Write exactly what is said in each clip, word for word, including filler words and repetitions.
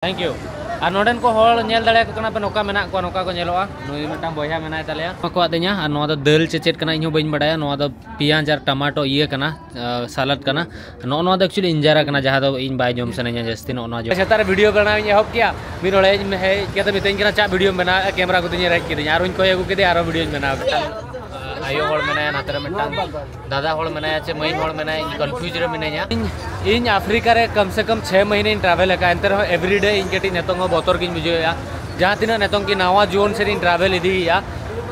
Thank you. ᱟᱨ ᱱᱚᱰᱮᱱ ᱠᱚ ᱦᱚᱲ ᱧᱮᱞ ᱫᱟᱲᱮᱭᱟᱠᱚ ᱠᱟᱱᱟ ᱯᱮ, ᱱᱚᱝᱠᱟ ᱢᱮᱱᱟᱜ ᱠᱚᱣᱟ, ᱱᱚᱝᱠᱟ ᱠᱚ ᱧᱮᱞᱚᱜᱼᱟ᱾ ᱱᱩᱭ ᱢᱤᱫᱴᱟᱝ ᱵᱚᱭᱦᱟ ᱢᱮᱱᱟᱭ ᱛᱟᱞᱮᱭᱟ, ᱱᱚᱣᱟ ᱠᱚ ᱟᱫᱤᱧᱟ᱾ ᱟᱨ ᱱᱚᱣᱟ ᱫᱚ ᱫᱟᱹᱞ ᱪᱮ ᱪᱮᱫ ᱠᱟᱱᱟ, ᱤᱧ ᱦᱚᱸ ᱵᱟᱹᱧ ᱵᱟᱰᱟᱭᱟ᱾ ᱱᱚᱣᱟ ᱫᱚ ᱯᱮᱸᱭᱟᱡᱽ ᱟᱨ ᱴᱟᱢᱟᱴᱳ ᱤᱭᱟᱹ ᱠᱟᱱᱟ, ᱥᱟᱞᱟᱰ ᱠᱟᱱᱟ᱾ ᱱᱚᱜᱼᱚ ᱱᱚᱣᱟ ᱫᱚ actually ᱤᱧᱡᱟᱨᱟ ᱠᱟᱱᱟ, ᱡᱟᱦᱟᱸ ᱫᱚ ᱤᱧ ᱵᱟᱭ ᱡᱚᱢ ᱥᱟᱱᱟᱧᱟ ᱡᱟᱹᱥᱛᱤ ᱱᱚᱜᱼᱚ ᱱᱚᱣᱟ ᱡᱚᱢ᱾ ᱥᱮᱛᱟᱜ ᱨᱮ ᱵᱷᱤᱰᱤᱭᱳ ᱵᱮᱱᱟᱣ ᱤᱧ ᱮᱦᱚᱵ ᱠᱮᱜᱼᱟ, ᱢᱤᱫ ᱦᱚᱲᱮ ᱦᱮᱡ ᱠᱟᱛᱮ ᱢᱤᱛᱟᱹᱧ ᱠᱟᱱᱟ, "ᱪᱟ ᱵᱷᱤᱰᱤᱭᱳᱢ ᱵᱮᱱᱟᱣᱮᱫᱼᱟ?" ᱠᱮᱢᱮᱨᱟ ᱠᱚ ᱛᱤᱧ ᱨᱮᱡ ᱠᱤᱫᱤᱧᱟ, ᱟᱨ ᱦᱚᱸᱧ ᱠᱚᱭ ᱟᱹᱜᱩ ᱠᱮᱫᱮᱭᱟ, ᱟᱨᱦᱚᱸ ᱵᱷᱤᱰᱤᱭᱳᱧ ᱵᱮᱱᱟᱣ ᱠᱮᱫᱟ᱾ ᱟᱭᱳ ᱦᱚᱲ ᱢᱮᱱᱟᱭᱟ, ᱱᱟᱛᱮ ᱨᱮ ᱢᱤᱫᱴᱟᱝ ᱫᱟᱫᱟ ᱦᱚᱲ ᱢᱮᱱᱟᱭᱟ ᱪᱮ ᱢᱟᱹᱭ ᱦᱚᱲ ᱢᱮᱱᱟᱭᱟ, ᱤᱧ ᱠᱚᱱᱯᱷᱤᱭᱩᱡᱽ ᱨᱮ ᱢᱤᱱᱟᱹᱧᱟ᱾ ᱤᱧ, ᱤᱧ ᱟᱯᱷᱨᱤᱠᱟ ᱨᱮ ᱠᱚᱢ ᱥᱮ ᱠᱚᱢ ᱪᱷᱮ ᱢᱟᱹᱦᱤᱱᱟᱹᱧ ᱴᱨᱟᱵᱷᱮᱞ ᱟᱠᱟᱫᱼᱟ, ᱮᱱᱛᱮ ᱨᱮᱦᱚᱸ ᱮᱵᱷᱨᱤᱰᱮ ᱤᱧ ᱠᱟᱹᱴᱤᱡ ᱱᱤᱛᱚᱝ ᱦᱚᱸ ᱵᱚᱛᱚᱨ ᱜᱤᱧ ᱵᱩᱡᱷᱟᱹᱣᱮᱫᱼᱟ᱾ ᱡᱟᱦᱟᱸ ᱛᱤᱱᱟᱹᱜ ᱱᱤᱛᱚᱝ ᱠᱤ ᱱᱟᱣᱟ ᱡᱳᱱ ᱥᱮᱫ ᱤᱧ ᱴᱨᱟᱵᱷᱮᱞ ᱤᱫᱤᱭᱮᱫᱼᱟ,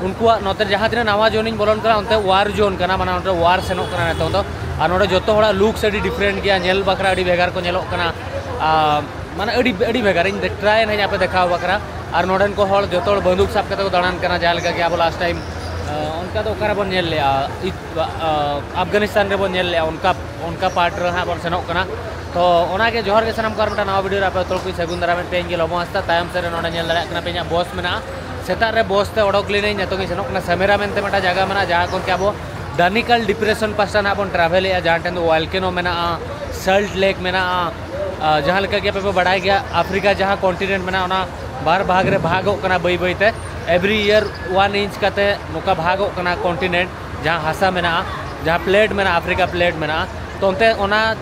ᱩᱱᱠᱩᱣᱟᱜ ᱱᱚᱛᱮ ᱡᱟᱦᱟᱸ ᱛᱤᱱᱟᱹᱜ ᱱᱟᱣᱟ ᱡᱳᱱ ᱤᱧ ᱵᱚᱞᱚᱱ ᱠᱟᱱᱟ, ᱚᱱᱛᱮ ᱣᱟᱨ ᱡᱳᱱ ᱠᱟᱱᱟ, ᱢᱟᱱᱮ ᱚᱱᱛᱮ ᱣᱟᱨ ᱥᱮᱱᱚᱜ ᱠᱟᱱᱟ ᱱᱤᱛᱚᱝ ᱫᱚ᱾ ᱟᱨ ᱱᱚᱰᱮ ᱡᱚᱛᱚ ᱦᱚᱲᱟᱜ ᱞᱩᱠᱥ ᱟᱹᱰᱤ ᱰᱤᱯᱷᱟᱨᱮᱱᱴ ᱜᱮᱭᱟ, ᱧᱮᱞ ᱵᱟᱠᱷᱨᱟ ᱟᱹᱰᱤ ᱵᱷᱮᱜᱟᱨ ᱠᱚ ᱧᱮᱞᱚᱜ ᱠᱟᱱᱟ᱾ ᱟᱨ ᱢᱟᱱᱮ ᱟᱹᱰᱤ, ᱟᱹᱰᱤ ᱵᱷᱮᱜᱟᱨ᱾ ᱤᱧ ᱴᱨᱟᱭ ᱱᱟᱦᱟᱜ ᱟᱯᱮ ᱫᱮᱠᱷᱟᱣ ᱵᱟᱠᱷᱨᱟ᱾ ᱟᱨ ᱱᱚᱰᱮᱱ ᱠᱚ ᱦᱚᱲ ᱡᱚᱛᱚ ᱦᱚᱲ ᱵᱟᱱᱫᱩᱠ ᱥᱟᱵ ᱠᱟᱛᱮ ᱠᱚ ᱫᱟᱬᱟᱱ ᱠᱟᱱᱟ, ᱡᱟᱦᱟᱸ ᱞᱮᱠᱟ ᱜᱮ ᱟᱵᱚ ᱞᱟᱥᱴ ᱴᱟᱭᱤᱢ ᱚᱱᱠᱟ ᱫᱚ ᱚᱠᱟ ᱨᱮᱵᱚᱱ ᱧᱮᱞ ᱞᱮᱜᱼᱟ, ᱤᱛ-, ᱟ, ᱟᱯᱷᱜᱟᱱᱤᱥᱛᱟᱱ ᱨᱮᱵᱚᱱ ᱧᱮᱞ ᱞᱮᱜᱼᱟ, ᱚᱱᱠᱟ, ᱚᱱᱠᱟ ᱯᱟᱨᱴ ᱨᱮ ᱦᱟᱸᱜ ᱵᱚᱱ ᱥᱮᱱᱚᱜ ᱠᱟᱱᱟ᱾ ᱛᱚ ᱚᱱᱟᱜᱮ ᱡᱚᱦᱟᱨ ᱜᱮ ᱥᱟᱱᱟᱢ ᱠᱚ, ᱟᱨ ᱢᱤᱫᱴᱟᱝ ᱱᱟᱣᱟ ᱵᱷᱤᱰᱤᱭᱳ ᱨᱮ ᱟᱯᱮ ᱡᱚᱛᱚ ᱦᱚᱲ ᱠᱚ ᱥᱟᱹᱜᱩᱱ ᱫᱟᱨᱟᱢᱮᱫ ᱛᱮ ᱤᱧ ᱜᱮ ᱞᱚᱵᱚ ᱦᱟᱸᱥᱫᱟ᱾ ᱛᱟᱭᱚᱢ ᱥᱮᱫ ᱨᱮ ᱱᱚᱰᱮ ᱧᱮᱞ ᱫᱟᱲᱮᱭᱟᱜ ᱠᱟᱱᱟ ᱯᱮ ᱤᱧᱟᱹᱜ ᱵᱚᱥ ᱢᱮᱱᱟᱜᱼᱟ᱾ ᱥᱮᱛᱟᱜ ᱨᱮ ᱵᱚᱥ ᱛᱮ ᱚᱰᱚᱠ ᱞᱮᱱᱟᱹᱧ, ᱱᱤᱛᱚᱝ ᱤᱧ ᱥᱮᱱᱚᱜ ᱠᱟᱱᱟ ᱥᱟᱢᱮᱨᱟ ᱢᱮᱱᱛᱮ ᱢᱤᱫᱴᱟᱝ ᱡᱟᱭᱜᱟ ᱢᱮᱱᱟᱜᱼᱟ, ᱡᱟᱦᱟᱸ ᱠᱷᱚᱱ ᱠᱤ ᱟᱵᱚ ᱰᱟᱱᱤᱠᱟᱞ ᱰᱤᱯᱨᱮᱥᱚᱱ ᱯᱟᱥᱴᱟ ᱱᱟᱦᱟᱜ ᱵᱚᱱ ᱴᱨᱟᱵᱷᱮᱞᱮᱜᱼᱟ, ᱡᱟᱦᱟᱸ ᱴᱷᱮᱱ ᱫᱚ ᱣᱟᱞᱠᱮᱱᱳ ᱢᱮᱱᱟᱜᱼᱟ, ᱥᱟᱞᱴ ᱞᱮᱠ ᱢᱮᱱᱟᱜᱼᱟ᱾ ᱟ, ᱡᱟᱦᱟᱸ ᱞᱮᱠᱟ ᱜᱮ ᱟᱯᱮ ᱯᱮ ᱵᱟᱲᱟᱭ ᱜᱮᱭᱟ, ᱟᱯᱷᱨᱤᱠᱟ ᱡᱟᱦᱟᱸ ᱠᱚᱱᱴᱤᱱᱮᱱᱴ ᱢᱮᱱᱟᱜᱼᱟ, ᱚᱱᱟ ᱵᱟᱨ ᱵᱷᱟᱜᱽ ᱨᱮ ᱵᱷᱟᱜᱚᱜ ᱠᱟᱱᱟ ᱵᱟᱹᱭ ᱵᱟᱹᱭ ᱛᱮ᱾ ᱮᱵᱷᱨᱤ ᱤᱭᱟᱨ ᱚᱣᱟᱱ ᱤᱧᱪ ᱠᱟᱛᱮ ᱱᱚᱝᱠᱟ ᱵᱷᱟᱜᱚᱜ ᱠᱟᱱᱟ ᱠᱚᱱᱴᱤᱱᱮᱱᱴ, ᱡᱟᱦᱟᱸ ᱦᱟᱥᱟ ᱢᱮᱱᱟᱜᱼᱟ, ᱡᱟᱦᱟᱸ ᱯᱞᱮᱴ ᱢᱮᱱᱟᱜᱼᱟ, ᱟᱯᱷᱨᱤᱠᱟ ᱯᱞᱮᱴ ᱢᱮᱱᱟᱜᱼᱟ᱾ ᱛᱚ ᱚᱱᱛᱮ ᱚᱱᱟ,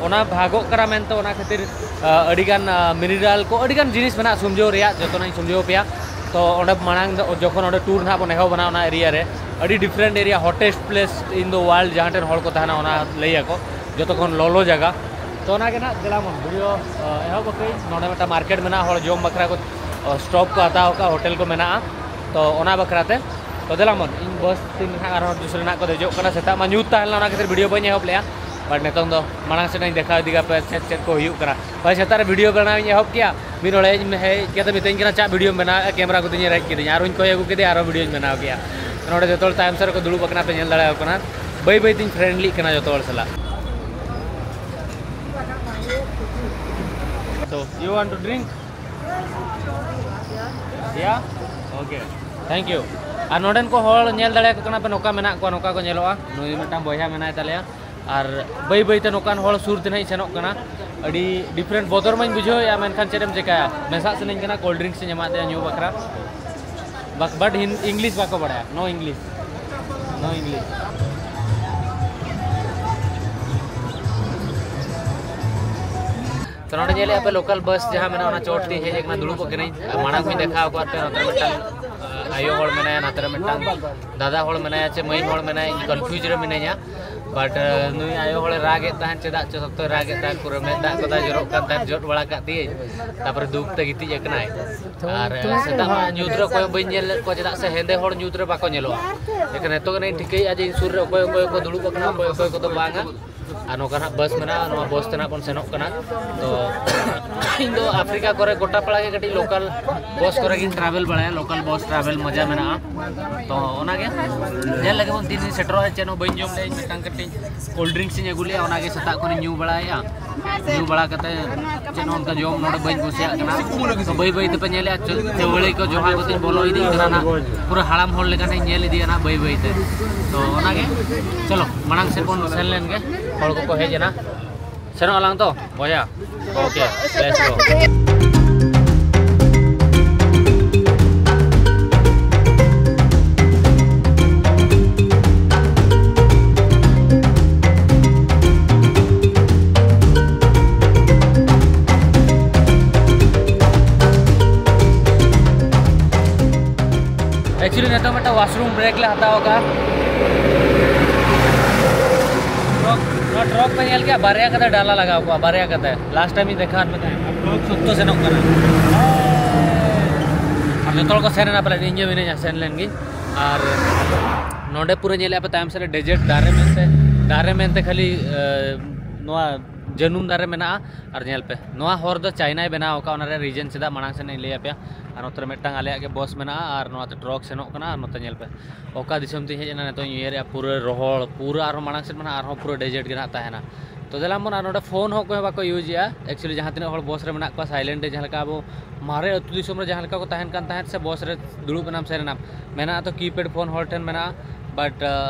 ᱚᱱᱟ ᱵᱷᱟᱜᱚᱜ ᱠᱟᱱᱟ ᱢᱮᱱᱛᱮ ᱚᱱᱟ ᱠᱷᱟᱹᱛᱤᱨ, ᱟ, ᱟᱹᱰᱤᱜᱟᱱ, ᱟ, ᱢᱤᱱᱤᱨᱟᱞ ᱠᱚ, ᱟᱹᱰᱤᱜᱟᱱ ᱡᱤᱱᱤᱥ ᱢᱮᱱᱟᱜᱼᱟ ᱥᱩᱢᱡᱷᱟᱹᱣ ᱨᱮᱭᱟᱜ, ᱡᱚᱛᱚᱱᱟᱜ ᱤᱧ ᱥᱩᱢᱡᱷᱟᱹᱣ ᱯᱮᱭᱟ᱾ ᱛᱚ ᱚᱸᱰᱮ ᱢᱟᱲᱟᱝ ᱫᱚ ᱡᱚᱠᱷᱚᱱ ᱚᱸᱰᱮ ᱴᱩᱨ ᱱᱟᱦᱟᱜ ᱵᱚᱱ ᱮᱦᱚᱵᱟ ᱱᱟᱦᱟᱜ ᱚᱱᱟ ᱮᱨᱤᱭᱟ ᱨᱮ, ᱟᱹᱰᱤ ᱰᱤᱯᱷᱟᱨᱮᱱᱴ ᱮᱨᱤᱭᱟ, ᱦᱚᱴᱮᱥᱴ ᱯᱞᱮᱥ ᱤᱱ ᱫᱚ ᱣᱟᱨᱞᱰ ᱡᱟᱦᱟᱸ ᱴᱷᱮᱱ ᱦᱚᱲ ᱠᱚ ᱛᱟᱦᱮᱱᱟ ᱚᱱᱟ ᱞᱟᱹᱭᱟᱠᱚ, ᱡᱚᱛᱚ ᱠᱷᱚᱱ ᱞᱚᱞᱚ ᱡᱟᱭᱜᱟ᱾ ᱛᱚ ᱚᱱᱟᱜᱮ ᱱᱟᱦᱟᱜ ᱫᱮᱞᱟ ᱵᱚᱱ ᱵᱷᱤᱰᱤᱭᱳ, ᱟ, ᱮᱦᱚᱵ ᱟᱠᱟᱫᱟᱹᱧ᱾ ᱱᱚᱰᱮ ᱢᱤᱫᱴᱟᱝ ᱢᱟᱨᱠᱮᱴ ᱢᱮᱱᱟᱜᱼᱟ, ᱦᱚᱲ ᱡᱚᱢ ᱵᱟᱠᱷᱨᱟ ᱠᱚ, ᱟ, ᱥᱴᱚᱯ ᱠᱚ ᱦᱟᱛᱟᱣ ᱟᱠᱟᱫᱼᱟ, ᱦᱳᱴᱮᱞ ᱠᱚ ᱢᱮᱱᱟᱜᱼᱟ᱾ ᱛᱚ ᱚᱱᱟ ᱵᱟᱠᱷᱨᱟ ᱛᱮ, ᱛᱚ ᱫᱮᱞᱟ ᱵᱚᱱ, ᱤᱧ ᱵᱟᱥ ᱛᱤᱧ ᱱᱟᱦᱟᱜ ᱟᱨᱦᱚᱸ ᱫᱩᱥᱨᱟᱹ ᱱᱟᱦᱟᱜ ᱠᱚ ᱫᱮᱡᱚᱜ ᱠᱟᱱᱟ᱾ ᱥᱮᱛᱟᱜ ᱢᱟ ᱧᱩᱛ ᱛᱟᱦᱮᱸ ᱞᱮᱱᱟ, ᱚᱱᱟ ᱠᱷᱟᱹᱛᱤᱨ ᱵᱷᱤᱰᱤᱭᱳ ᱵᱟᱹᱧ ᱮᱦᱚᱵ ᱞᱮᱜᱼᱟ, ᱵᱟᱴ ᱱᱤᱛᱚᱝ ᱫᱚ ᱢᱟᱲᱟᱝ ᱥᱮᱫ ᱤᱧ ᱫᱮᱠᱷᱟᱣ ᱤᱫᱤ ᱠᱟᱯᱮ ᱪᱮᱫ ᱪᱮᱫ ᱠᱚ ᱦᱩᱭᱩᱜ ᱠᱟᱱᱟ᱾ ᱦᱳᱭ, ᱥᱮᱛᱟᱜ ᱨᱮ ᱵᱷᱤᱰᱤᱭᱳ ᱵᱮᱱᱟᱣ ᱤᱧ ᱮᱦᱚᱵ ᱠᱮᱜᱼᱟ, ᱢᱤᱫ ᱦᱚᱲ ᱦᱮᱡ, ᱦᱮᱡ ᱠᱟᱛᱮ ᱢᱤᱛᱟᱹᱧ ᱠᱟᱱᱟ, "ᱪᱟ ᱵᱷᱤᱰᱤᱭᱳᱢ ᱵᱮᱱᱟᱣᱮᱫᱼᱟ?" ᱠᱮᱢᱮᱨᱟ ᱠᱚ ᱛᱤᱧᱮ ᱨᱮᱡ ᱠᱤᱫᱤᱧᱟ, ᱟᱨᱦᱚᱸᱧ ᱠᱚᱭ ᱟᱹᱜᱩ ᱠᱮᱫᱮᱭᱟ, ᱟᱨᱦᱚᱸ ᱵᱷᱤᱰᱤᱭᱳᱧ ᱵᱮᱱᱟᱣ ᱠᱮᱜᱼᱟ᱾ ᱱᱚᱰᱮ ᱡᱚᱛᱚ ᱦᱚᱲ ᱛᱟᱭᱚᱢ ᱥᱮᱫ ᱨᱮᱠᱚ ᱫᱩᱲᱩᱵ ᱟᱠᱟᱱᱟ, ᱯᱮ ᱧᱮᱞ ᱫᱟᱲᱮᱭᱟᱠᱚ ᱠᱟᱱᱟ᱾ ᱵᱟᱹᱭ ᱵᱟᱹᱭ ᱛᱤᱧ ᱯᱷᱨᱮᱱᱰᱞᱤᱜ ᱠᱟᱱᱟ ᱡᱚᱛᱚ ᱦᱚᱲ ᱥᱟᱞᱟᱜ᱾ So, you want to drink? Yeah? Okay. Thank you. ᱟᱨ ᱱᱚᱰᱮᱱ ᱠᱚ ᱦᱚᱲ ᱧᱮᱞ ᱫᱟᱲᱮᱭᱟᱠᱚ ᱠᱟᱱᱟ ᱯᱮ, ᱱᱚᱝᱠᱟ ᱢᱮᱱᱟᱜ ᱠᱚᱣᱟ, ᱱᱚᱝᱠᱟ ᱠᱚ ᱧᱮᱞᱚᱜᱼᱟ᱾ ᱱᱩᱭ ᱢᱤᱫᱴᱟᱝ ᱵᱚᱭᱦᱟ ᱢᱮᱱᱟᱭ ᱛᱟᱞᱮᱭᱟ᱾ ᱟᱨ ᱵᱟᱹᱭ ᱵᱟᱹᱭ ᱛᱮ ᱱᱚᱝᱠᱟᱱ ᱦᱚᱲ ᱥᱩᱨ ᱛᱮ ᱱᱟᱦᱟᱜ ᱤᱧ ᱥᱮᱱᱚᱜ ᱠᱟᱱᱟ᱾ ᱟᱹᱰᱤ ᱰᱤᱯᱷᱟᱨᱮᱱᱴ ᱵᱚᱛᱚᱨ ᱢᱟᱧ ᱵᱩᱡᱷᱟᱹᱣᱮᱫᱼᱟ, ᱢᱮᱱᱠᱷᱟᱱ ᱪᱮᱫ ᱮᱢ ᱪᱮᱠᱟᱭᱟ? ᱢᱮᱥᱟᱜ ᱥᱟᱱᱟᱧ ᱠᱟᱱᱟ, ᱠᱳᱞᱰ ᱰᱨᱤᱝᱠᱥ ᱤᱧ ᱮᱢᱟᱫᱮᱭᱟ ᱧᱩ ᱵᱟᱠᱷᱨᱟ᱾ ᱵᱟᱴ ᱤᱝᱞᱤᱥ ᱵᱟᱠᱚ ᱵᱟᱲᱟᱭᱟ, ᱱᱳ ᱤᱝᱞᱤᱥ, ᱱᱳ ᱤᱝᱞᱤᱥ᱾ ᱛᱚ, ᱱᱚᱰᱮ ᱧᱮᱞᱮᱫᱼᱟ ᱯᱮ ᱞᱳᱠᱟᱞ ᱵᱟᱥ ᱡᱟᱦᱟᱸ ᱢᱮᱱᱟᱜᱼᱟ, ᱚᱱᱟ ᱪᱚᱴ ᱛᱮ ᱦᱮᱡ ᱟᱠᱟᱱᱟ, ᱫᱩᱲᱩᱵ ᱟᱠᱟᱱᱟᱹᱧ᱾ ᱢᱟᱲᱟᱝ ᱠᱷᱚᱱ ᱫᱮᱠᱷᱟᱣ ᱟᱠᱟᱫ ᱯᱮ, ᱱᱚᱛᱮ ᱨᱮ ᱢᱤᱫᱴᱟᱝ ᱟᱭᱳ ᱦᱚᱲ ᱢᱮᱱᱟᱭᱟ, ᱱᱚᱛᱮ ᱨᱮ ᱢᱤᱫᱴᱟᱝ ᱫᱟᱫᱟ ᱦᱚᱲ ᱢᱮᱱᱟᱭᱟ ᱪᱮ ᱢᱟᱹᱭ ᱦᱚᱲ ᱢᱮᱱᱟᱭᱟ, ᱤᱧ ᱠᱚᱱᱯᱷᱤᱭᱩᱡᱽ ᱨᱮ ᱢᱤᱱᱟᱹᱧᱟ᱾ ᱵᱟᱴ ᱱᱩᱭ ᱟᱭᱳ ᱦᱚᱲᱮ ᱨᱟᱜ ᱮᱫ ᱛᱟᱦᱮᱸᱫ, ᱪᱮᱫᱟᱜ ᱪᱚ ᱥᱚᱠᱛᱚᱭ ᱨᱟᱜ ᱮᱫ ᱛᱟᱦᱮᱸᱫ, ᱯᱩᱨᱟᱹ ᱢᱮᱫ ᱫᱟᱜ ᱠᱚᱫᱚ ᱡᱚᱨᱚᱜ ᱠᱟᱱ ᱛᱟᱦᱮᱸᱫ, ᱡᱚᱫ ᱵᱟᱲᱟ ᱠᱟᱫ ᱛᱤᱧᱟᱹ᱾ ᱛᱟᱨᱯᱚᱨᱮ ᱫᱩᱠ ᱛᱮ ᱜᱤᱛᱤᱡ ᱟᱠᱟᱱᱟᱭ᱾ ᱟᱨ ᱥᱮᱛᱟᱜ ᱢᱟ ᱧᱩᱛ ᱨᱮ ᱚᱠᱚᱭ ᱦᱚᱸ ᱵᱟᱹᱧ ᱧᱮᱞ ᱞᱮᱫ ᱠᱚᱣᱟ, ᱪᱮᱫᱟᱜ ᱥᱮ ᱦᱮᱸᱫᱮ ᱦᱚᱲ ᱧᱩᱛ ᱨᱮ ᱵᱟᱠᱚ ᱧᱮᱞᱚᱜᱼᱟ᱾ ᱮᱱᱠᱷᱟᱱ ᱱᱤᱛᱚᱜ ᱜᱮ ᱱᱟᱜ ᱤᱧ ᱴᱷᱤᱠᱟᱹᱭᱮᱫᱼᱟ ᱡᱮ ᱤᱧ ᱥᱩᱨ ᱨᱮ ᱚᱠᱚᱭ ᱚᱠᱚᱭ ᱠᱚ ᱫᱩᱲᱩᱵ ᱟᱠᱟᱱᱟ, ᱚᱠᱚᱭ ᱚᱠᱚᱭ ᱠᱚᱫᱚ ᱵᱟᱝᱟ᱾ ᱟᱨ ᱱᱚᱝᱠᱟ ᱱᱟᱜ ᱵᱟᱥ ᱢᱮᱱᱟᱜᱼᱟ, ᱱᱚᱣᱟ ᱵᱟᱥ ᱛᱮ ᱱᱟᱜ ᱵᱚᱱ ᱥᱮᱱᱚᱜ ᱠᱟᱱᱟ᱾ ᱛᱚ ᱤᱧ ᱫᱚ ᱟᱯᱷᱨᱤᱠᱟ ᱠᱚᱨᱮ ᱜᱚᱴᱟ ᱯᱟᱲᱟ ᱜᱮ ᱠᱟᱹᱴᱤᱡ ᱞᱳᱠᱟᱞ ᱵᱟᱥ ᱠᱚᱨᱮ ᱜᱤᱧ ᱴᱨᱟᱵᱷᱮᱞ ᱵᱟᱲᱟᱭᱟ᱾ ᱞᱳᱠᱟᱞ ᱵᱟᱥ ᱴᱨᱟᱵᱷᱮᱞ ᱢᱚᱡᱟ ᱢᱮᱱᱟᱜᱼᱟ᱾ ᱛᱚ ᱚᱱᱟᱜᱮ ᱧᱮᱞ ᱞᱟᱹᱜᱤᱫ ᱵᱚᱱ ᱛᱤᱱ ᱨᱤᱧ ᱥᱮᱴᱮᱨᱚᱜᱼᱟ᱾ ᱪᱮᱫ ᱦᱚᱸ ᱵᱟᱹᱧ ᱡᱚᱢ ᱞᱮᱫᱼᱟ, ᱢᱤᱫᱴᱟᱝ ᱠᱟᱹᱴᱤᱡ ᱠᱳᱞᱰ ᱰᱨᱤᱝᱠᱥ ᱤᱧ ᱟᱹᱜᱩ ᱞᱮᱫᱼᱟ, ᱚᱱᱟᱜᱮ ᱥᱮᱛᱟᱜ ᱠᱷᱚᱱᱤᱧ ᱧᱩ ᱵᱟᱲᱟᱭᱮᱫᱼᱟ᱾ ᱧᱩ ᱵᱟᱲᱟ ᱠᱟᱛᱮ ᱪᱮᱫ ᱦᱚᱸ ᱚᱱᱠᱟ ᱡᱚᱢ ᱱᱚᱰᱮ ᱵᱟᱹᱧ ᱠᱩᱥᱤᱭᱟᱜ ᱠᱟᱱᱟ᱾ ᱛᱚ ᱵᱟᱹᱭ ᱵᱟᱹᱭ ᱛᱮᱯᱮ ᱧᱮᱞᱮᱫᱼᱟ, ᱪᱟᱹ- ᱪᱟᱹᱣᱲᱤ ᱠᱚ ᱡᱚᱦᱟ ᱠᱟᱛᱮᱧ ᱵᱚᱞᱚ ᱤᱫᱤᱜ ᱠᱟᱱᱟ ᱱᱟᱜ᱾ ᱯᱩᱨᱟᱹ ᱦᱟᱲᱟᱢ ᱦᱚᱲ ᱞᱮᱠᱟ ᱱᱟᱜ ᱤᱧ ᱧᱮᱞ ᱤᱫᱤᱜᱼᱟ ᱱᱟᱜ ᱵᱟᱹᱭ ᱵᱟᱹᱭ ᱛᱮ᱾ ᱛᱚ ᱚᱱᱟᱜᱮ, ᱪᱚᱞᱚ ᱢᱟᱲᱟᱝ ᱥᱮᱫ ᱵᱚᱱ ᱥᱮᱱ ᱞᱮᱱ ᱜᱮ᱾ ᱦᱚᱲ ᱠᱚᱠᱚ ᱦᱮᱡ ᱮᱱᱟ, ᱥᱮᱱᱚᱜ ᱟᱞᱟᱝ ᱛᱚ ᱵᱚᱭᱦᱟ᱾ ᱳᱠᱮ, ᱞᱮᱴᱥ ᱜᱳ᱾ ᱮᱠᱪᱩᱭᱮᱞᱤ ᱱᱤᱛᱚᱜ ᱢᱤᱫᱴᱟᱝ ᱣᱟᱥᱨᱩᱢ ᱵᱨᱮᱠ ᱞᱮ ᱦᱟᱛᱟᱣ ᱟᱠᱟᱫᱼᱟ᱾ ᱴᱨᱚᱠ, ᱱᱚᱣᱟ ᱴᱨᱚᱠ ᱯᱮ ᱧᱮᱞ ᱠᱮᱜᱼᱟ, ᱵᱟᱨᱭᱟ ᱠᱟᱛᱮ ᱰᱟᱞᱟ ᱞᱟᱜᱟᱣ ᱠᱚᱜᱼᱟ, ᱵᱟᱨᱭᱟ ᱠᱟᱛᱮ᱾ ᱞᱟᱥᱴ ᱴᱟᱭᱤᱢ ᱤᱧ ᱫᱮᱠᱷᱟᱣᱟᱫ ᱢᱮ ᱛᱟᱦᱮᱸᱫ᱾ ᱴᱨᱚᱠ ᱥᱚᱠᱛᱚ ᱥᱮᱱᱚᱜ ᱠᱟᱱᱟ᱾ ᱟᱨ ᱡᱚᱛᱚ ᱦᱚᱲ ᱠᱚ ᱥᱮᱱ ᱮᱱᱟ, ᱯᱟᱞᱮ ᱤᱧ ᱜᱮ ᱢᱤᱱᱟᱹᱧᱟ, ᱥᱮᱱ ᱞᱮᱱ ᱜᱤᱧ᱾ ᱟᱨ ᱱᱚᱰᱮ ᱯᱩᱨᱟᱹ ᱧᱮᱞᱮᱫᱼᱟ ᱯᱮ ᱛᱟᱭᱚᱢ ᱥᱮᱫ ᱨᱮ ᱰᱮᱡᱟᱨᱴ ᱫᱟᱨᱮ ᱢᱮᱱᱛᱮ, ᱫᱟᱨᱮ ᱢᱮᱱᱛᱮ ᱠᱷᱟᱹᱞᱤ, ᱮ, ᱱᱚᱣᱟ ᱡᱟᱹᱱᱩᱢ ᱫᱟᱨᱮ ᱢᱮᱱᱟᱜᱼᱟ᱾ ᱟᱨ ᱧᱮᱞ ᱯᱮ, ᱱᱚᱣᱟ ᱦᱚᱨ ᱫᱚ ᱪᱟᱭᱱᱟᱭ ᱵᱮᱱᱟᱣ ᱟᱠᱟᱫ, ᱚᱱᱟ ᱨᱮᱭᱟᱜ ᱨᱤᱡᱮᱱ ᱪᱮᱫᱟᱜ ᱢᱟᱲᱟᱝ ᱥᱮᱫ ᱤᱧ ᱞᱟᱹᱭ ᱟᱯᱮᱭᱟ᱾ ᱟᱨ ᱱᱚᱛᱮ ᱨᱮ ᱢᱤᱫᱴᱟᱝ ᱟᱞᱮᱭᱟᱜ ᱜᱮ ᱵᱚᱥ ᱢᱮᱱᱟᱜᱼᱟ, ᱟᱨ ᱱᱚᱣᱟᱛᱮ ᱴᱨᱚᱠ ᱥᱮᱱᱚᱜ ᱠᱟᱱᱟ᱾ ᱟᱨ ᱱᱚᱛᱮ ᱧᱮᱞ ᱯᱮ, ᱚᱠᱟ ᱫᱤᱥᱚᱢ ᱛᱤᱧ ᱦᱮᱡ ᱮᱱᱟ, ᱱᱤᱛᱚᱜ ᱤᱧ ᱩᱭᱦᱟᱹᱨᱮᱜᱼᱟ, ᱯᱩᱨᱟᱹ ᱨᱚᱦᱚᱲ, ᱯᱩᱨᱟᱹ ᱟᱨᱦᱚᱸ ᱢᱟᱲᱟᱝ ᱥᱮᱫ ᱢᱮᱱᱟᱜᱼᱟ, ᱟᱨᱦᱚᱸ ᱯᱩᱨᱟᱹ ᱰᱮᱡᱟᱨᱴ ᱜᱮ ᱱᱟᱦᱟᱜ ᱛᱟᱦᱮᱱᱟ᱾ ᱛᱚ ᱫᱮᱞᱟ ᱵᱚᱱ, ᱟᱨ ᱱᱚᱰᱮ ᱯᱷᱳᱱ ᱦᱚᱸ ᱚᱠᱚᱭ ᱦᱚᱸ ᱵᱟᱠᱚ ᱤᱭᱩᱡᱮᱜᱼᱟ᱾ ᱮᱠᱪᱩᱭᱮᱞᱤ ᱡᱟᱦᱟᱸ ᱛᱤᱱᱟᱹᱜ ᱦᱚᱲ ᱵᱚᱥ ᱨᱮ ᱢᱮᱱᱟᱜ ᱠᱚᱣᱟ, ᱥᱟᱭᱞᱮᱱᱴ ᱨᱮ ᱡᱟᱦᱟᱸ ᱞᱮᱠᱟ ᱟᱵᱚ ᱢᱟᱨᱮ ᱟᱹᱛᱩ ᱫᱤᱥᱚᱢ ᱨᱮ ᱡᱟᱦᱟᱸ ᱞᱮᱠᱟ ᱠᱚ ᱛᱟᱦᱮᱱ ᱠᱟᱱ ᱛᱟᱦᱮᱸᱫ ᱥᱮ, ᱵᱚᱥ ᱨᱮ ᱫᱩᱲᱩᱵ ᱮᱱᱟᱢ, ᱥᱮᱱ ᱮᱱᱟᱢ, ᱢᱮᱱᱟᱜᱼᱟ ᱛᱚ ᱠᱤᱯᱮᱰ ᱯᱷᱳᱱ ᱦᱚᱲ ᱴᱷᱮᱱ ᱢᱮᱱᱟᱜᱼᱟ, ᱵᱟᱴ